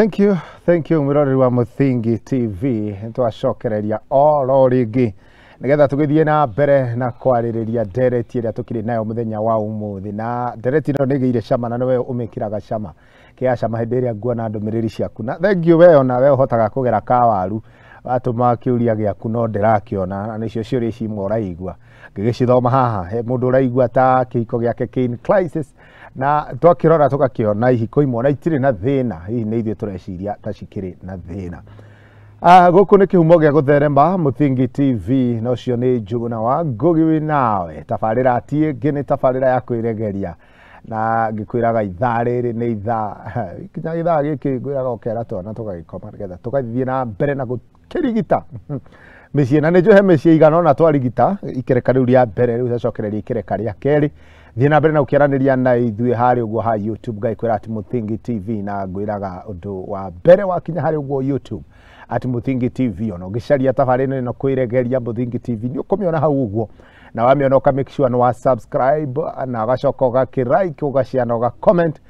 Thank you, thank you, mwiroreri wa Muthingi TV. Nĩtwacokereria oro rĩngĩ nĩgetha tũgĩthiĩ na mbere na kwarĩrĩria ndereti ĩrĩa tũkĩrĩ nayo mũthenya wa ũmũthĩ. Na ndereti ĩno nĩĩgĩire cama, na nĩwe ũmĩkĩraga cama kĩa cama hĩndĩ ĩrĩa nguona ndũmĩrĩri ciaku. Na thank you we, ona we ũhotaga kũgera kawaru watũma kĩũria gĩaku, no ndĩrakĩona na nĩcio ciũria ici imwe ũraigua ngĩgĩcithoma haha. He mũndũ ũraigua ta kĩhiko gĩake kĩ in crisis, na twakĩrora tũgakĩona ihiko imwe ona itirĩ na thĩna, hihi nĩ ithuĩ tũreciria ta cikĩrĩ na thĩna. Gũkũ nĩ kĩhumo gĩa gũtherema, Muthingi TV, na ũcio nĩ Njũgũna wa Ngũgĩ wĩ nawe. Tabarĩra ti ĩngĩ, nĩ tabarĩra ya kwĩregeria, na ngĩkwĩraga ithaa rĩrĩ nĩ ithaa kinya gĩthaa gĩkĩ ngwĩraga ũkera twana tũgagĩkoma nĩgetha tũgathiĩ na mbere na gũkĩrigita mĩciĩ. Na nĩ njũhe mĩciĩ igana ũna twarigita ikereka rĩu rĩa mbere, rĩu twacokereria ikereka rĩa kerĩ. Thiĩ na mbere na ũkĩaranĩria na ithuĩ harĩa ũguo ha YouTube, ngagĩkwĩra at Muthingi TV, na ngwĩraga ũndũ wa mbere wakinya harĩa ũguo YouTube at Muthingi TV, ona ũngĩcaria tabarĩra ĩno kwĩregeria Muthingi TV, nĩ ũkũmĩona hau ũguo. Na wamĩona ũka make sure nĩ wa subscribe, na ũgacoka ũgakĩ like, ũgashare na ũga comment,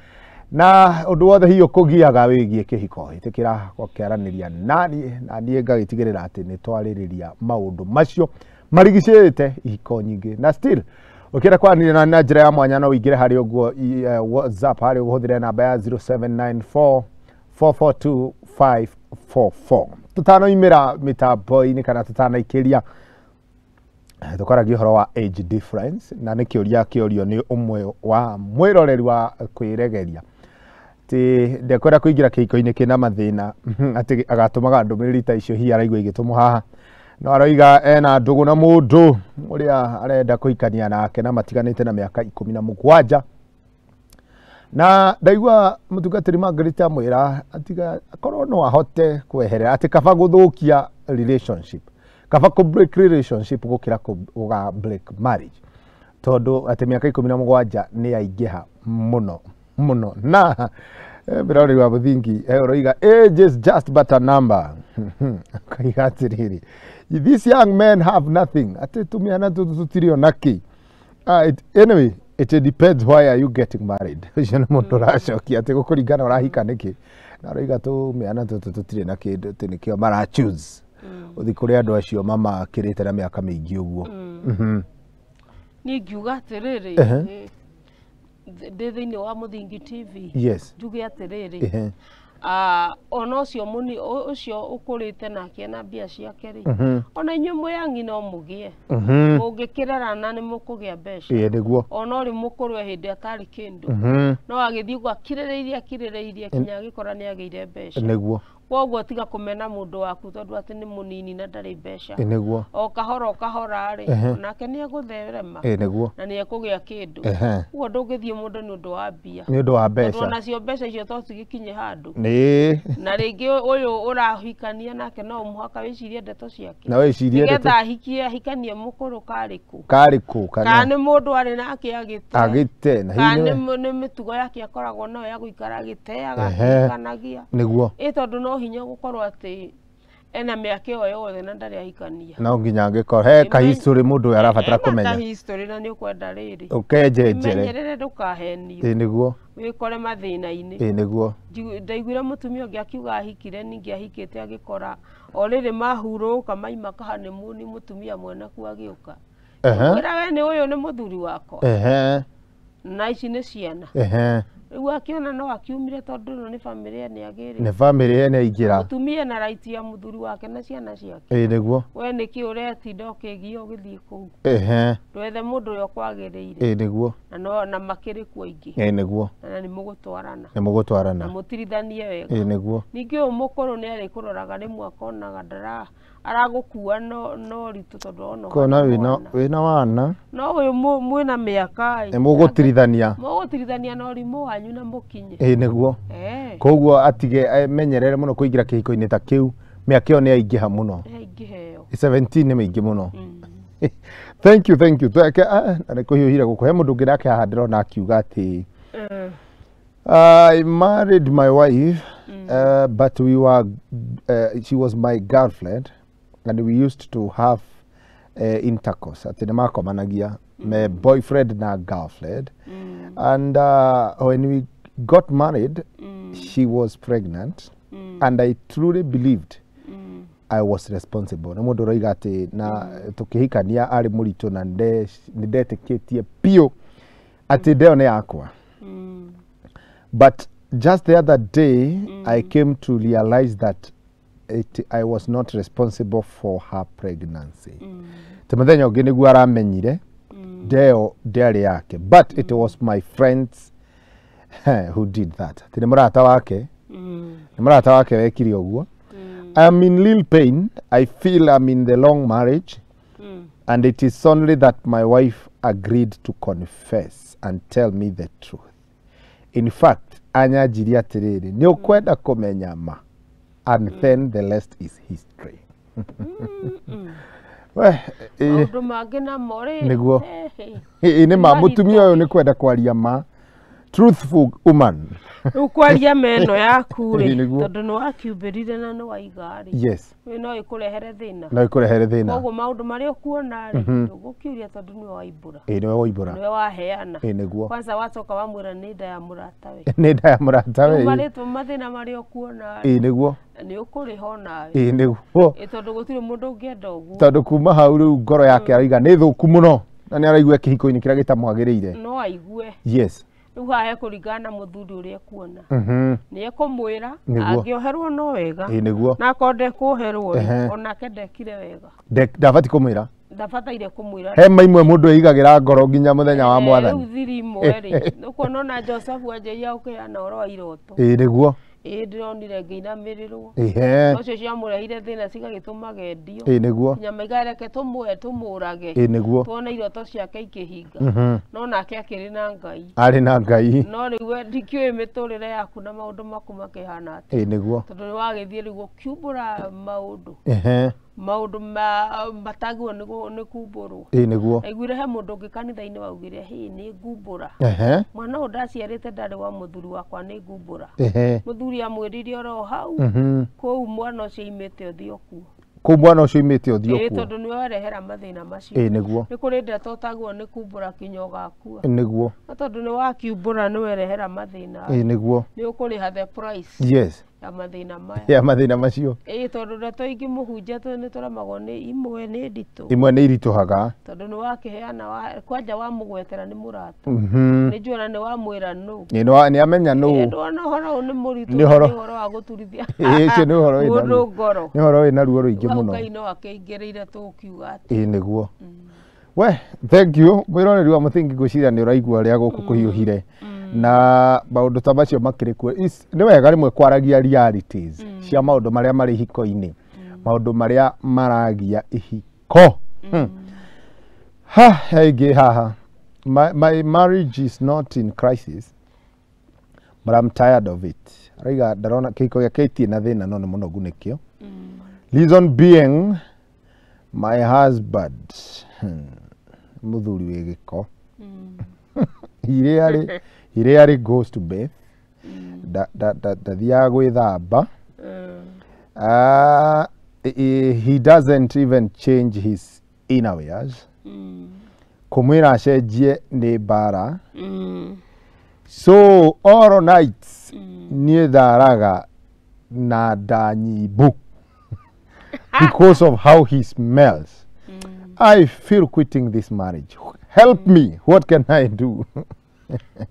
na ũndũ wothe hihi ũkũgiaga wĩgiĩ kĩhiko, ĩtĩkĩra gũkĩaranĩria naniĩ, na niĩ ngagĩtigĩrĩra atĩ nĩ twarĩrĩria maũndũ macio marigicĩte ihiko nyingĩ. Na still ũkĩenda kwaranĩria na njĩra ya mwanya, no ũingĩre harĩ ũguo WhatsApp harĩ ũhũthĩre namba ya 0794 442 544. Tũtanoimĩra mĩtambo-inĩ kana tũtanaikĩria, tũkaragia ũhoro wa age difference, na nĩ kĩũria kĩũrio nĩ ũmwe wa mwĩroreri wa kwĩregeria atĩ ndekwenda kũingĩra kĩhiko-inĩ kĩna mathĩna, atĩ agatũmaga ndũmĩrĩri ta icio hihi araigua igĩtũmwo haha. No aroiga ena ndũgũ na mũndũ ũrĩa arenda kũhikania nake, na matiganĩte na mĩaka 17, na ndaigua mũtungatĩri Margaret amwĩra atiga akorwo no ahote kweherera, atĩ kaba gũthũkia relationship, kaba kũ break relationship gũkĩra gũga break marriage, tondũ atĩ mĩaka 17 nĩ yaingĩha mũno mũno. Na mwĩroreri wa Mũthingi ũroiga age is just but a number. Akaiga atĩrĩrĩ, these young men have nothing, atĩ tũmĩana tũtũ tũtirĩ ona kĩ. Anyway, it depends why are you getting married. Ũcio nĩ mũndũ ũracokia atĩ gũkũringana ũrahika nĩkĩ, na ũroiga tũmĩana tũtũ tũtirĩ na kĩndũ, atĩ nĩkĩo mara choose ũthi kũrĩ andũ acio mamakĩrĩte na mĩaka mĩingĩ ũguo. Niĩ ngiuga atĩrĩrĩ, ndĩ thĩinĩ wa Mũthingi TV, njuge atĩrĩrĩ, ona ũcio mũni ũcio ũkũrĩte nake na mbia ciake rĩ, ona inyuĩ mwĩ angi no mũgĩe, mũngĩkĩrerana nĩ mũkũgĩa mbeca. Ĩĩ nĩguo. Ona ũrĩ mũkũrũ e hĩndĩ atarĩ kĩndũ, no agĩthiĩ ũguo akirĩrĩirie akirĩrĩirie kinya agĩkora nĩ agĩire mbeca. Koguo tiga kũmena mũndũ waku tondũ atĩ nĩ mũnini na ndarĩ mbeca. Ĩĩ nĩguo. O kahora o kahora rĩ, onake nĩ egũtherema Ĩĩ nĩguo. na nĩ ekũgĩa kĩndũ. Ũguo ndũngĩthiĩ mũndũ nĩ ũndũ wa mbia, Nĩ ũndũ wa tondũ mbeca. Onacio mbeca icio to cigĩkinye handũ, Nĩ na rĩngĩ ũyũ ũrahikania nake no mũhaka wĩcirie ndeto ciake, Na wĩcirie ndeto. Nĩgetha ahikie ahikanie mũkũrũ karĩ kũ, Karĩ kũ kana kana nĩ mũndũ arĩ nake agĩte, agĩte na kana hihi nĩ mĩtugo yake akoragwo nayo ya gũikara agĩteaga, akĩhikanagia. Ĩ tondũ no hinya gũkorwo atĩ ena mĩaka ĩyo yothe na ndarĩ ahikania. No nginya angĩkorwo he ka history mũndũ ũyũ arabatara Ena ka kũmenya. History, na nĩ ũkwenda rĩrĩ, Ũkenjenjere. Menyerere ndũkahenio, Ĩĩ nĩguo. Wĩkore mathĩna-inĩ. Ĩĩ nĩguo. Ndaiguire mũtumia ũngĩ akiuga ahikire, ningĩ ahikĩte agĩkora o rĩrĩ mahurũka maima kahanimuni, mũtumia mwenaku agĩũka, mwĩra we nĩ ũyũ nĩ mũthuri wakwa na ici nĩ ciana. Rĩu akĩona no akiumire, tondũ ĩno nĩ bamĩrĩ ene agĩrĩ. Nĩ bamĩrĩ ene aingĩra. Mũtumia na right ya mũthuri wake na ciana ciake. Ĩĩ nĩguo. We nĩkĩ ũretinda ũkĩgio ũgĩthiĩ kũu? Ndwethe mũndũ ũrĩa ũkwagĩrĩire. Ĩĩ nĩguo. Na no na makĩrĩ kuo aingĩ. Ĩĩ nĩguo. Na nĩ mũgũtwarana. Nĩ mũgũtwarana. Na mũtirithanie wega. Ĩĩ nĩguo. Ningĩ ũyũ mũkũrũ nĩ arĩkũroraga rĩmwe akonaga ndara aragũkua no ritũ tondũ ona Kona ũhana wĩna mwana. Wĩna wana. No ũyũ mwĩna mĩaka Nĩ mũgũtirithania. Mũgũtirithania na ũrimũ wanyu na mũkinye. Ĩĩ nĩguo. Koguo atige amenyerere mũno kũingĩra kĩhiko-inĩ ta kĩu, mĩaka ĩyo nĩ yaingĩha mũno. Yaingĩha ĩyo. 17 nĩ mĩingĩ mũno. Thank you, thank you. Tweke na nĩ kũhiũhire gũkũ. He mũndũ ũngĩ nake haha ndĩrona akiuga atĩ I married my wife, but we were she was my girlfriend and we used to have intercourse, atĩ nĩ makomanagia me boyfriend na girlfriend, and when we got married she was pregnant. And I truly believed I was responsible. Nĩ mũndũ ũroiga atĩ na tũkĩhikania arĩ mũritũ na nĩ ndetĩkĩtie biũ atĩ ndeo nĩ yakwa. But just the other day, I came to realize that I was not responsible for her pregnancy. Te mũthenya ũngĩ nĩguo aramenyire ndeo ndĩarĩ yake, but it was my friends who did that. Atĩ nĩ mũrata wake, nĩ mũrata wake wekire ũguo. I am in real pain. I feel I'm in the long marriage, and it is only that my wife agreed to confess and tell me the truth. In fact, anyanjirie atĩrĩrĩ, nĩ ũkwenda kũmenya ma, and then the rest is history. Maũndũ mangĩ namo rĩ, Nĩguo. Ĩ nĩ ma mũtumia ũyũ nĩ kwenda kwaria ma, truthful woman. Rĩu kwaria meno yaku rĩ, Nĩguo. tondũ nĩ wakiumbĩrire na nĩ waiga rĩ, Yes. no ĩkũrehere thĩna. No ĩkũrehere thĩna. Koguo maũndũ marĩa ũkuona rĩ, ndũgũkiuria tondũ nĩwe waimbũra. Ĩ nĩwe waimbũra. Nĩwe waheana. Ĩ nĩguo. Kwanza wacoka wamwĩra nĩ nda ya mũratawe. Nĩ nda ya mũratawe. Rĩu marĩtwa mathĩna marĩa ũkuona rĩ, Ĩ nĩguo. nĩ ũkũrĩha onawe. Ĩ nĩguo. Ĩ tondũ gũtirĩ mũndũ ũngĩenda ũguo. Tondũ kuma hau rĩu ngoro yake araiga nĩ thũku mũno na nĩ araigua kĩhiko-inĩ kĩrĩa gĩtamwagĩrĩire. No aigue. Yes. Rĩu haha hekũringana na mũthuri ũrĩa ekuona. Nĩ ekũmwĩra, angĩoherwo no wega. Ĩ nĩguo. Na akorwo ndekũoherwo rĩ, onake ndekire wega. Ndabatiĩ kũmwĩra. Ndabataire kũmwĩra. He ma imwe mũndũ eigagĩra ngoro nginya mũthenya wa mwathani. Rĩu thiri imwe rĩ, nĩũkuona ona Joseph anjagia gũkĩheana ũhoro wa iroto. Ĩ nĩguo. Ĩ ndĩronire ngĩinamĩrĩrwo. Ehe. Nocio ciamũrehire thĩna cigagĩtũma gendio. Ĩ nĩguo. Nginya maiga reke tũmũrage. Ĩ nĩguo. Tuone iroto ciake ikĩhinga. No nake akĩrĩ na Ngai. Arĩ na Ngai. No rĩu we ndikĩũĩ mĩtũrĩre yaku na maũndũ maku makĩhana atĩa. Ĩ nĩguo. Tondũ nĩ wagĩthiĩ rĩu ũkiumbũra maũndũ. Ehe. Maũndũ matagĩrĩirwo nĩ kumbũrwo. Ĩ nĩguo. Aiguire he mũndũ ũngĩ kanitha-inĩ waugire, hĩ nĩ ngumbũra. Ehe. Mwana ũyũ ndaciarĩte ndarĩ wa mũthuri wakwa nĩ ngumbũra. Ehe. Mũthuri amwĩrire oro hau, kũu mwana ũcio aimĩte ũthiĩ ũkuo. Kũu mwana ũcio aimĩte ũthiĩ Ĩ ũkuo. tondũ nĩwe warehera mathĩna macio. Ĩ nĩguo. Nĩ kũrĩ ndeto ũtagwo nĩ kumbũra kinya ũgakua. Nĩguo. No tondũ nĩ wakiumbũra nĩ werehera mathĩna. Ĩ nĩguo. Nĩ ũkũrĩha the price. Yes. Ya mathĩna maya. Ya mathĩna macio. Ĩ tondũ ndeto ingĩ mũhunjia nĩ tũremagwo nĩ imwe nĩ nditũ. Imwe nĩ iritũhaga. Tondũ nĩ wakĩheana kwanja wamũgwetera nĩ mũrata. Nĩ njũĩ ona nĩ wamwĩra nũ. Nĩ amenya nũ. Ndwona ũhoro ũyũ nĩ mũritũ, Nĩ ũhoro. nĩ ũhoro wa gũturithia. Ĩ ũcio nĩ ũhoro wĩna Mũndũ ruo. ngoro. Nĩ ũhoro wĩna ruo rũingĩ Hau mũno. Ngai no akĩingĩrĩire tũkiuga atĩ. Ĩ nĩguo. We, thank you. Mwĩroreri wa Mũthingi ngwĩciria nĩ ũraigua ũrĩa gũkũ kũhiũhire. Na maũndũ ta macio makĩrĩ kuo. Nĩ wega rĩmwe kwaragia realities cia maũndũ marĩa marĩ ihiko-inĩ. Maũndũ marĩa maragia ihiko. Ha, ĩngĩ haha. My marriage is not in crisis, but I'm tired of it. Araiga ndarona kĩhiko gĩake gĩtirĩ na thĩna no nĩ mũnogu nĩkĩo. Reason being my husband, mũthuri wĩ gĩko. He rarely goes to bed. Ndathiaga gwĩthamba. He doesn't even change his innerwears. Kũmwĩra acenjie nĩ mbara. So all nights niĩ tharaga na nda nyimbu because of how he smells. I feel quitting this marriage. Help me. What can I do?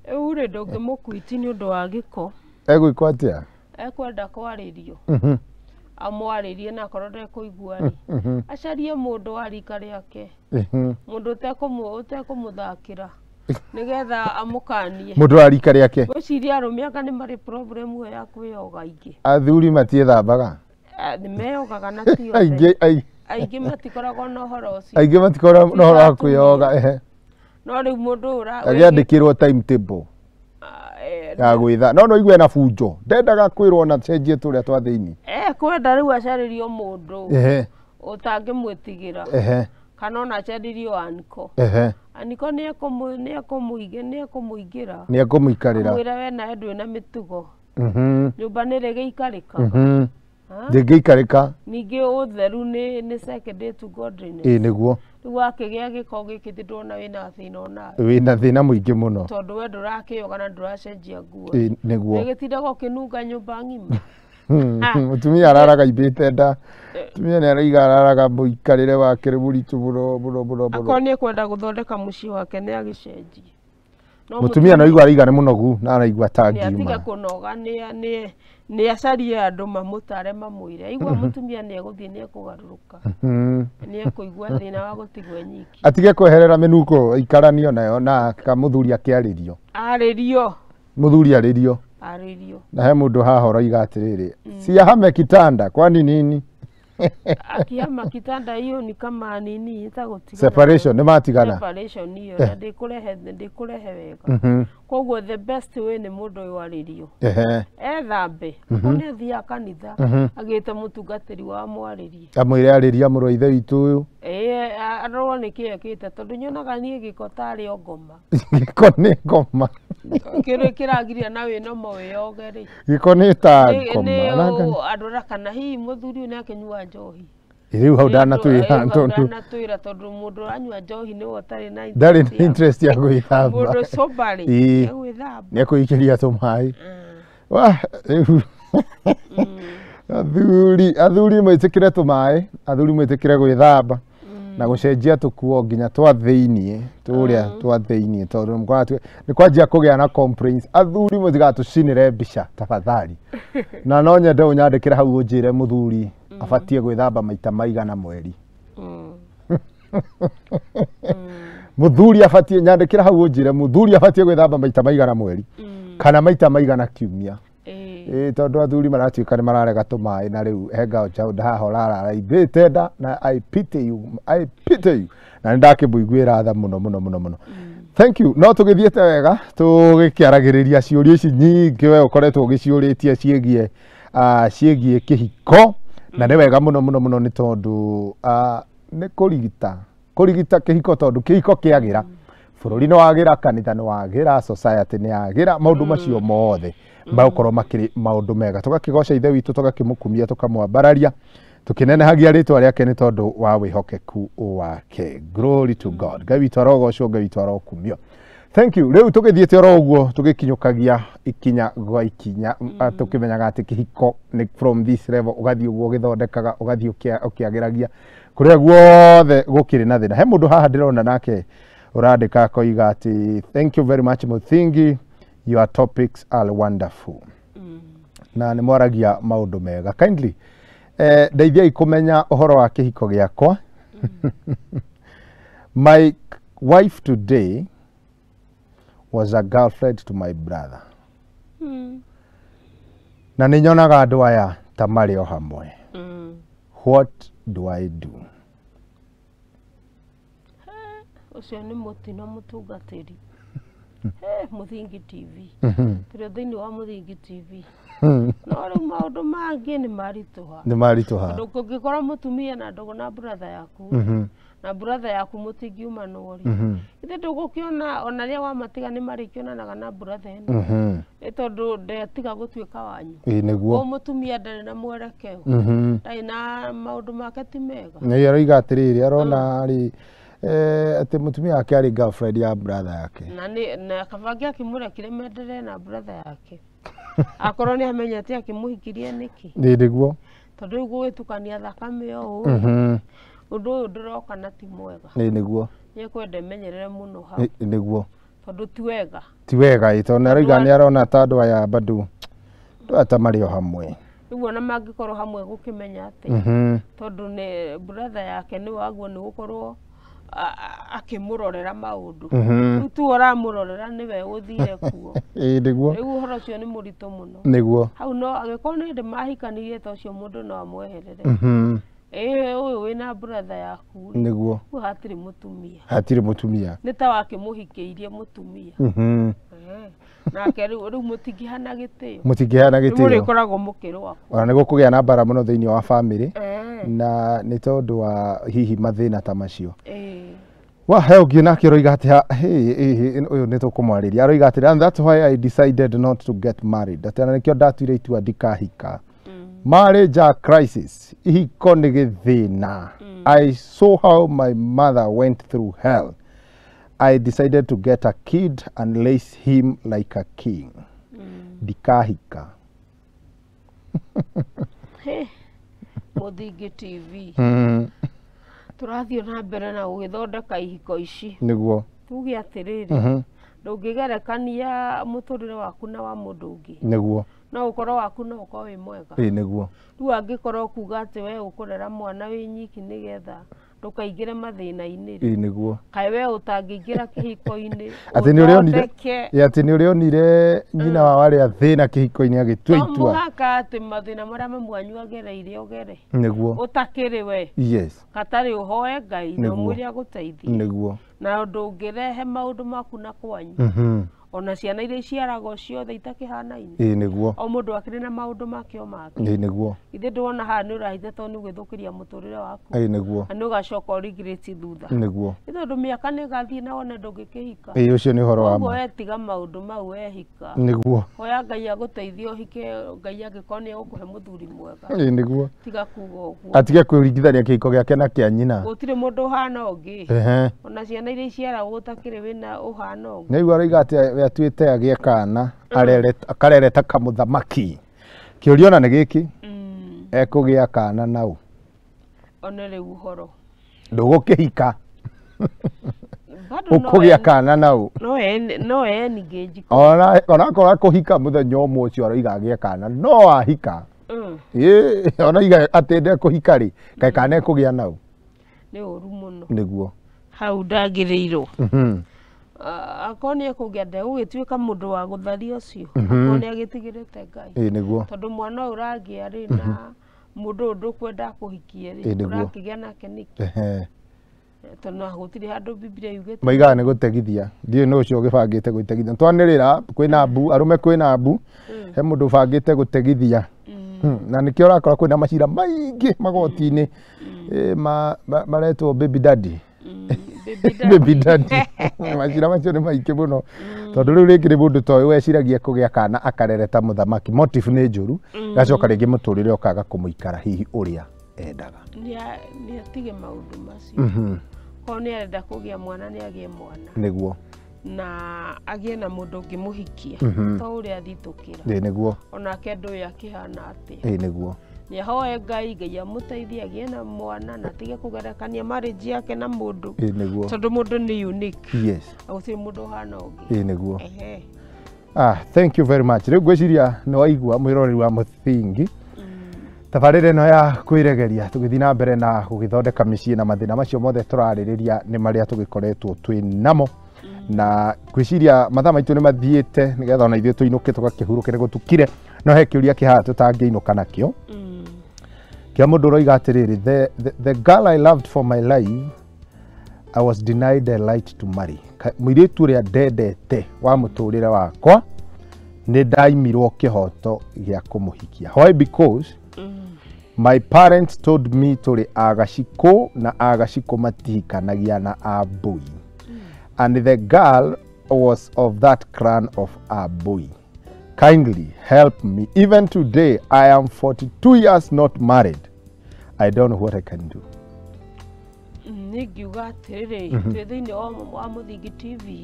Rĩu rĩ ndũngĩmũkuiti nĩ ũndũ wa gĩko. Egwĩkwo atĩa? Ekwenda kwarĩrio. Amwarĩrie na akorwo ndekũigua rĩ, acarie mũndũ wa rika rĩake. Mũndũ ũtekũmũthakĩra nĩgetha amũkanie. Mũndũ wa rika rĩake. Ngwĩciria arũme anga nĩ marĩ problem ĩyo ya kwĩyoga aingĩ. Athuri matiĩthambaga? Nĩ meyogaga na ti othe. Aingĩ matikoragwo na ũhoro ũcio. Aingĩ matikoragwo na ũhoro wa kwĩyoga, ehe. No rĩu mũndũ ũra Agĩandĩkĩrwo timetable ya gwĩtha. No no igue na bunjo. Ndendaga kwĩrwo na cenjie tũrĩa twa thĩinĩ. Kwenda rĩu acarĩrio mũndũ ũtangĩmwĩtigĩra. Kana ona acarĩrio aniko. Aniko nĩ ekũmũingĩra. Nĩ ekũmũikarĩra. Amwĩre we nawe ndwĩ na mĩtugo. Nyũmba nĩ ĩrĩ gĩikarĩka. Ndĩngĩikarĩka. Ningĩ ũtheru nĩ secondary to godliness. Ĩ nĩguo. Rĩu wakĩgĩa gĩko gĩkĩ ti ndĩrona wĩna thĩna onawe. Wĩna thĩna mũingĩ mũno. Tondũ we ndũrakĩyoga na ndũracenjia nguo. Ĩ nĩguo. Gĩtindaga ũkĩnunga nyũmba ng'ima. Mutumia araraga imbĩte nda. Mutumia nĩ araiga araraga mũikarĩre wake nĩ mũritũ mũno mũno mũno mũno. Akorwo nĩ ekwenda gũthondeka mũciĩ wake nĩ agĩcenjie. Mutumia no igua araiga nĩ mũnogu na araigua ta ngiuma. Nĩ atige kũnoga, nĩ acarie andũ mamũtare mamwĩre. Aigua mũtumia nĩ egũthiĩ nĩ ekũgarũrũka. Nĩ ekũigua thĩna wa gũtigwo nyiki. Atige kweherera mĩnungo aikaranio nayo na kamũthuri akĩarĩrio. Arĩrio. Mũthuri arĩrio. Arĩrio. Na he mũndũ haha ũroiga atĩrĩrĩ, siahame kitanda kwani nini? Akihama kitanda hiyo ni kama nini ĩtagũtigana. Separation nĩ matigana. Separation hiyo na ndĩkũrehe wega. Koguo the best way nĩ mũndũ ũyũ arĩrio. Ethambe. Nĩ athiaga kanitha agĩte mũtungatĩri wa mwarĩrie. Amwĩre arĩria mũrũ wa ithe witũ ũyũ. Arorwo nĩkĩ ekĩte tondũ nyonaga niĩ gĩko tarĩ o ngoma. Gĩko nĩ ngoma. Kĩrĩ kĩragiria na wĩnomo wĩyoge rĩ. Gĩko nĩ ta ngoma. Andũ kana hihi mũthuri ũyũ nĩ akĩnyua njohi. Rĩu hau ndanatwĩra tondũ ndanatwĩra tondũ mũndũ ũranyua njohi nĩwe ũtarĩ na ndarĩ na interest ya gwĩthamba. Mũndũ sober rĩ nĩegwĩthamba. Nĩekũikĩria tũmaĩ. Wah, rĩu athuri mwĩtĩkĩre tũmaĩ, athuri mwĩtĩkĩre gwĩthamba na gũcenjia tũkuo nginya twa thĩiniĩ, tũrĩa twa thĩiniĩ tondũ nĩ kwanjia kũgĩa na complaints. Athuri mũtigatũcinĩre mbica tafadhali. Na no nyende ũnyandĩkĩre hau ũnjĩre mũthuri abatie gwĩthamba maita maigana mweri. Mũthuri abatie, nyandĩkĩra hau ũnjĩre mũthuri abatie gwĩthamba maita maigana mweri kana maita maigana kiumia. Tondũ athuri maratuĩka nĩ mararega tũmaĩ na rĩu he ngao nja haha ũrarara imbĩte nda na I pity you, I pity you. Na nĩ ndakĩmũiguĩra tha mũno mũno mũno mũno. Thank you. No tũgĩthiĩte wega tũgĩkĩaragĩrĩria ciũria ici nyingĩ we ũkoretwo ũgĩciũrĩtie ciĩgiĩ ciĩgiĩ kĩhiko. Na nĩ wega mũno mũno mũno nĩ tondũ nĩ kũrigita kĩhiko tondũ kĩhiko kĩagĩra bũrũri nĩ wagĩra, kanitha nĩ wagĩra, society nĩ yagĩra, maũndũ macio mothe magũkorwo makĩrĩ maũndũ mega. Tũgakĩgoca ithe witũ, tũgakĩmũkumia, tũkamwambararia, tũkĩnenehagia rĩtwa rĩake nĩ tondũ wa wĩhokeku wake. Glory to God. Ngai witũ arogocwo, Ngai witũ arokumio. Thank you. Rĩu tũgĩthiĩte oro ũguo tũgĩkinyũkagia ikinya gwa ikinya, tũkĩmenyaga atĩ kĩhiko nĩ from this level ũgathiĩ ũguo ũgĩthondekaga, ũgathiĩ ũkĩagĩragia kũrĩa guothe gũkĩrĩ na thĩna. He mũndũ haha ndĩrona nake ũrandĩka akoiga atĩ thank you very much Muthingi, your topics are wonderful. Na nĩ mwaragia maũndũ mega. Kindly ndeithiai kũmenya ũhoro wa kĩhiko gĩakwa. My wife today was a girlfriend to my brother. Na nĩ nyonaga andũ aya ta marĩ o hamwe. What do I do? Ũcio nĩ mũtino mũtungatĩri. Muthingi TV. Tũrĩ thĩinĩ wa Muthingi TV. No rĩu maũndũ mangĩ nĩ maritũha. Nĩ maritũha. Tondũ kũngĩkorwo mũtumia na ndũgũ na brother yaku, na brother yaku mũtingiumanwo rĩ, ithe ndũgũkĩona ona rĩrĩa wamatiga nĩ marĩkĩonanaga na brother ĩno. Nĩ tondũ ndetiga gũtuĩka wanyu. Ĩĩ nĩguo. Ũyũ mũtumia ndarĩ na mwerekeo. Ndarĩ na maũndũ make ti mega. Nĩ aroiga atĩrĩrĩ, arona rĩ atĩ mũtumia wake arĩ girlfriend ya brother yake. Na nĩ na kabangi akĩmũrekire menderee na brother yake. Akorwo nĩ amenyete akĩmũhikirie nĩkĩ. Ĩĩ nĩguo. Tondũ rĩu gũgĩtukania thakame o ũũ. Ũndũ ũyũ ndũroka na ti mwega. Ĩĩ nĩguo. Nĩ ekwenda emenyerere mũno hau. Ĩĩ nĩguo. Tondũ ti wega. Ti wega ĩ, tondũ nĩ aroiga nĩ arona ta andũ aya bado andũ aya ta marĩ o hamwe. Rĩu ona mangĩkorwo hamwe gũkĩmenya atĩ. Tondũ nĩ brother yake nĩ waguo nĩ gũkorwo akĩmũrorera maũndũ. Rĩu tu ũramũrorera nĩwe ũthire kuo. Ĩĩ nĩguo. Rĩu ũhoro ũcio nĩ mũritũ mũno. Nĩguo. Hau no angĩkorwo nĩ hĩndĩ mahikanirie ta ũcio mũndũ no amweherere. Ũyũ wĩna brother yaku rĩ. Nĩguo. Rĩu hatirĩ mũtumia. Hatirĩ mũtumia. Nĩ ta wakĩmũhikĩirie mũtumia. Nake rĩu mũtingĩhana gĩtĩo. Mũtingĩhana gĩtĩo. Mũrĩkoragwo mũkĩrũa. Ona nĩ gũkũgĩa na mbara mũno thĩinĩ wa family. Na nĩ tondũ wa hihi mathĩna ta macio. Wa he ũngĩ nake aroiga atĩ ũyũ nĩ tũkũmwarĩria. Aroiga atĩ and that's why I decided not to get married. Atĩ na nĩkĩo ndatuire itua ndikahika. Marriage a crisis. Ihiko nĩ gĩthĩna. I saw how my mother went through hell. I decided to get a kid and raise him like a king. Ndikahika. Mũthingi TV. Tũrathiĩ na mbere na gũgĩthondeka ihiko ici. Nĩguo. Tuge atĩrĩrĩ, ndũngĩgerekania mũtũrĩre waku na wa mũndũ ũngĩ. Nĩguo. No ũkorwo waku no ũkorwo wĩ mwega. Ĩĩ nĩguo. Rĩu angĩkorwo kuga atĩ we ũkũrera mwana wĩ nyiki nĩgetha ndũkaingĩre mathĩna-inĩ. Ĩĩ nĩguo. Kaĩ we ũtangĩingĩra kĩhiko-inĩ. Atĩ nĩ ũrĩonire. Atĩ nĩ ũrĩonire nyina wa arĩa thĩna kĩhiko-inĩ agĩtua itua. To mũhaka atĩ mathĩna marĩa mamu wanyu agereire ũgere. Nĩguo. Ũtakĩrĩ we. Yes. Katarĩ ũhoe Ngai na ũmwĩre agũteithie. Nĩguo. Na ndũngĩrehe maũndũ maku na kwanyu. Ona ciana iria iciaragwo ciothe itakĩhanaine. Ĩĩ nĩguo. O mũndũ akĩrĩ na maũndũ make o make. Ĩĩ nĩguo. Ithe ndwona haha nĩ ũrahitha tondũ nĩ ũgĩthũkĩria mũtũrĩre waku. Ĩĩ nĩguo. Na nĩ ũgacoka ũregret thutha. Nĩguo. Nĩ tondũ mĩaka nĩ ĩgathiĩ na wone ndũngĩkĩhika. Ĩĩ ũcio nĩ ũhoro wa ma. Koguo we tiga maũndũ mau wehika. Nĩguo. Hoya Ngai agũteithie ũhike, Ngai angĩkorwo nĩ egũkũhe mũthuri mwega. Ĩĩ nĩguo. Tiga kuga ũguo. Atige kwĩringithania kĩhiko gĩake na kĩa nyina. Gũtirĩ mũndũ ũhana ũngĩ. Ona ciana iria iciaragwo gũtakĩrĩ wĩna ũhana ũngĩ. Nĩguo aroiga atĩ we atuĩte agĩe kana akarere ta kamũthamaki. Kĩũria ona nĩ gĩkĩ, ekũgĩa kana naũ? One rĩu ũhoro. Ndũgũkĩhika. Ũkũgĩa kana naũ? No engage. Ona onakorwo akũhika mũthenya ũmwe ũcio aroiga agĩe kana no ahika. Ĩĩ ona iga atĩ ndekũhika rĩ, kaĩ kana ekũgĩa naũ? Nĩ ũru mũno. Nĩguo. Hau ndagĩrĩirwo. Akorwo nĩ ekũgĩa ndegũgĩtuĩka mũndũ wa gũtharia ũcio. Akorwo nĩ agĩtigĩrĩte Ngai. Ĩĩ nĩguo. Tondũ mwana ũyũ ũragĩa rĩ na mũndũ ũyũ ndũkwenda kũhikie rĩ, ũrakĩgĩa nake nĩkĩ? Tondũ gũtirĩ handũ Biblia yugĩte. Maigaga nĩ gũtegithia. Ndiũĩ nũ ũcio ũgĩbangĩte gũtegithia. Twanĩrĩra kwĩna mbu, arũme kwĩna mbu, he mũndũ ũbangĩte gũtegithia. Na nĩkĩo ũrakora kwĩna macira maingĩ magoti-inĩ maretwo baby daddy. Baby daddy. Macira macio nĩ maingĩ mũno. Tondũ rĩu rĩngĩ nĩ mũndũ ta ũyũ weciragia kũgĩa kana akarere ta mũthamaki. Motive nĩ njũru, gacoka rĩngĩ mũtũrĩre ũkaga kũmũikara hihi ũrĩa endaga. Nĩ atige maũndũ macio. Korwo nĩ arenda kũgĩa mwana nĩ agĩe mwana. Nĩguo. Na agĩe na mũndũ ũngĩmũhikia. To ũrĩa athitũkĩra. Ĩĩ nĩguo. Onake ndũĩ akĩhana atĩa. Ĩĩ nĩguo. Nĩ ahoe Ngai, Ngai amũteithie agĩe na mwana na atige kũgerekania marriage yake na mũndũ. Ĩĩ nĩguo. Tondũ mũndũ nĩ unique. Yes. Gũtirĩ mũndũ ũhana ũngĩ. Ĩĩ nĩguo. Thank you very much. Rĩu ngwĩciria nĩ waigua mwĩroreri wa Mũthingi. Tabarĩra ĩno ya kwĩregeria tũgĩthiĩ na mbere na gũgĩthondeka mĩciĩ na mathĩna macio mothe tũrarĩrĩria nĩ marĩa tũgĩkoretwo twĩ namo. Na ngwĩciria mathaa maitũ nĩ mathiĩte nĩgetha ona ithuĩ tũinũke tũgakĩhurũke nĩ gũtukire, no he kĩũria kĩhaha tũtangĩinũka nakĩo. Kĩa mũndũ ũroiga atĩrĩrĩ, the girl I loved for my life, I was denied the right to marry. Mũirĩtu ũrĩa ndendete wa mũtũrĩre wakwa nĩ ndaimirwo kĩhoto gĩa kũmũhikia. Why? Because my parents told me tũrĩ agacikũ na agacikũ matihikanagia na ambũi. And the girl was of that clan of Abui. Kindly help me. Even today, I am 42 years not married. I don't know what I can do. Nĩ ngiuga atĩrĩrĩ, twĩ thĩinĩ wa Mũthingi TV,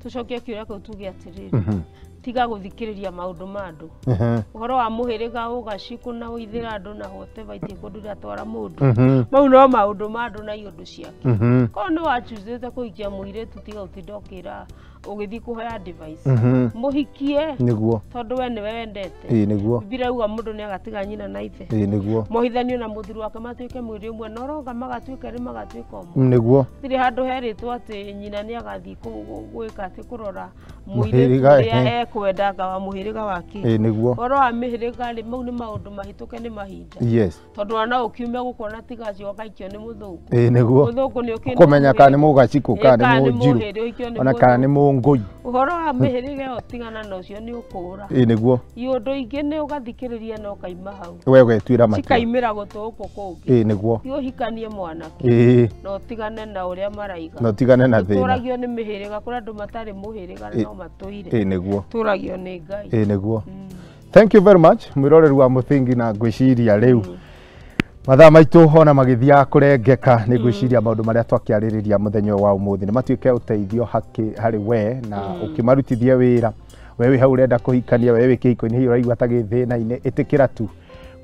tũcokie kĩũria kĩu tuge atĩrĩrĩ, tiga gũthikĩrĩria maũndũ ma andũ. Ũhoro wa mũhĩrĩga ũgacikũ na ũithĩra andũ na whatever itirĩ kũndũ iratwara mũndũ. Mau no maũndũ ma andũ na iũndũ ciake. Korwo nĩ wachucĩte kũhikia mũirĩtu, tiga ũtinda ũkĩra ũgĩthiĩ kũhoya advice. Mũhikie. Nĩguo. Tondũ we nĩwe wendete. Ĩĩ nĩguo. Biblia yauga mũndũ nĩ agatiga nyina na ithe. Ĩĩ nĩguo. Mohithanio na mũthuri wake matuĩke mwĩrĩ ũmwe, na ũronga magatuĩka erĩ magatuĩka ũmwe. Nĩguo. Gũtirĩ handũ herĩtwo atĩ nyina nĩ agathiĩ gwĩka atĩ kũrora mũirĩtu ũrĩa ekwendaga wa mũhĩrĩga wake. Ĩĩ nĩguo. Ũhoro wa mĩhĩrĩga rĩ, mau nĩ maũndũ mahĩtũke nĩ mahinda. Yes. Tondũ ona no ũkiume gũkũ na tiga acio ũgaikio nĩ mũthũngũ. Ĩĩ nĩguo. Mũthũngũ nĩ ũkĩte kũmenya kana nĩ mũgacikũ kana nĩ mũnjirũ ona kana nĩ mũngũi. Ũhoro wa mĩhĩrĩga ĩyo tigana na ũcio nĩ ũkũũra. Ĩĩ nĩguo. Iũndũ ingĩ nĩ ũgathikĩrĩria na ũkaima hau. We ũgetuĩra matua. Cikaimĩra gũtũ gũkũ kũngĩ. Ĩĩ nĩguo. Ti ũhikanie mwanake. Ĩĩ. Na ũtigane na ũrĩa maraiga. Na ũtigane na thĩna. Tũragio nĩ mĩhĩrĩga, kũrĩ andũ matarĩ mũhĩrĩga no matũire. Ĩĩ nĩguo. Tũragio nĩ Ngai. Ĩĩ nĩguo. Thank you very much mwĩroreri wa Mũthingi, na ngwĩciria rĩu mathaa maitũ ona magĩthiaga kũrengeka, nĩ ngwĩciria maũndũ marĩa twakĩarĩrĩria mũthenya wa ũmũthĩ nĩ matuĩke ũteithio harĩ we na ũkĩmarutithie wĩra. We wĩ hau ũrenda kũhikania, we wĩ kĩhiko-inĩ hihi ũraigua ta gĩthĩna-inĩ, ĩtĩkĩra tu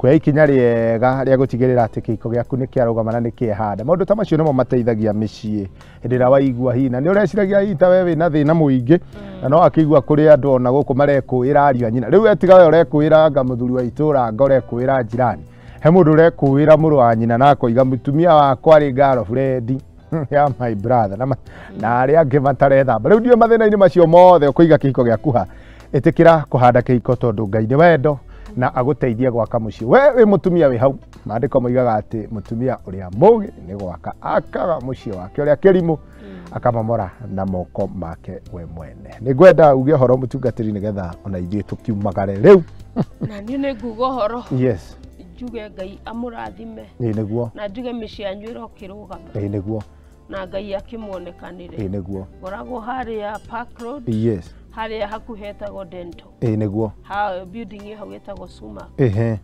Kuoya ikinya rĩega rĩa gũtigĩrĩra atĩ kĩhiko gĩaku nĩ kĩarũgama na nĩ kĩehanda. Maũndũ ta macio nĩmo mateithagia mĩciĩ. Hĩndĩ ĩrĩa waigua hihi na nĩ ũreciragia hihi ta we wĩna thĩna mũingĩ, na no akĩigua kũrĩ andũ ona gũkũ marekũĩra ariũ a nyina. Rĩu we tiga we ũrekũĩra anga mũthuri wa itũũra, anga ũrekũĩra njirani. He mũndũ ũrekũĩra mũrũ wa nyina na akoiga mũtumia wakwa arĩ girlfriend ya my brother na arĩa angĩ matarethamba. Rĩu ndiũĩ mathĩna-inĩ macio mothe ũkũiga kĩhiko gĩaku ha. Ĩtĩkĩra kũhanda kĩhiko tondũ Ngai nĩ wendo na agũteithie gwaka mũciĩ. We wĩ mũtumia wĩ hau, maandĩko moigaga atĩ mũtumia ũrĩa mũũgĩ nĩ gwaka akaga mũciĩ wake, ũrĩa kĩrimũ akamomora na moko make we mwene. Nĩ ngwenda uge ũhoro mũtungatĩri nĩgetha ona ithuĩ tũkiumagare rĩu. Na niĩ nĩ nguga ũhoro. Yes. Njuge Ngai amũrathime. Ĩĩ nĩguo. Na njuge mĩciĩ yanyu ĩrokĩrũgama. Ĩĩ nĩguo. Na Ngai akĩmuonekanĩre. Ĩĩ nĩguo. Ngoragwo harĩa Park Road. Yes. Harĩa hakuhĩ hetagwo Dental. Ĩĩ nĩguo. Ha building ĩ hau ĩtagwo Suma. Ĩhĩ.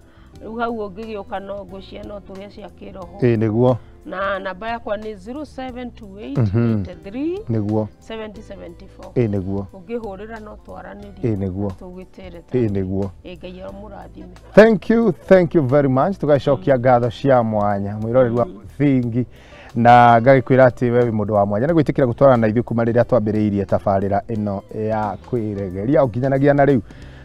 Rĩu hau ũngĩgĩũka no ngũcia no tũrĩe cia kĩroho. Ĩĩ nĩguo. Na namba yakwa nĩ 072883 nĩguo 7074. Ĩĩ nĩguo. Ũngĩhũrĩra no twaranĩrie. Ĩĩ nĩguo. Tũgĩtere. Ĩĩ nĩguo. Ĩĩ Ngai amũrathime. Thank you very much. Tũgacokia ngatho cia mwanya mwĩroreri wa Mũthingi, na ngagĩkwĩra atĩ we wĩ mũndũ wa mwanya nĩ gwĩtĩkĩra gũtwarana na ithuĩ kuma rĩrĩa twambĩrĩirie tabarĩra ĩno ya kwĩregeria o nginyanagia na rĩu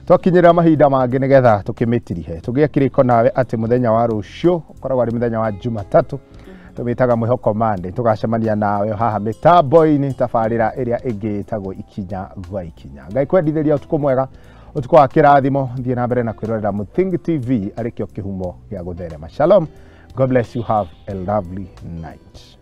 twakinyĩra mahinda mangĩ nĩgetha tũkĩmĩtirihe. Tũgĩe kĩrĩko nawe atĩ mũthenya wa rũciũ ũkoragwo arĩ mũthenya wa Jumatatũ, tũmĩtaga Mwĩhoko Monday, tũgacemania nawe haha mĩtambo-inĩ tabarĩra ĩrĩa ĩngĩ ĩtagwo Ikinya gwa Ikinya. Ngai kwendithĩria ũtukũ mwega, ũtukũ wa kĩrathimo. Thiĩ na mbere na kwĩrorera Mũthingi TV arĩ kĩo kĩhumo gĩa gũtherema. Shalom. God bless you. Have a lovely night.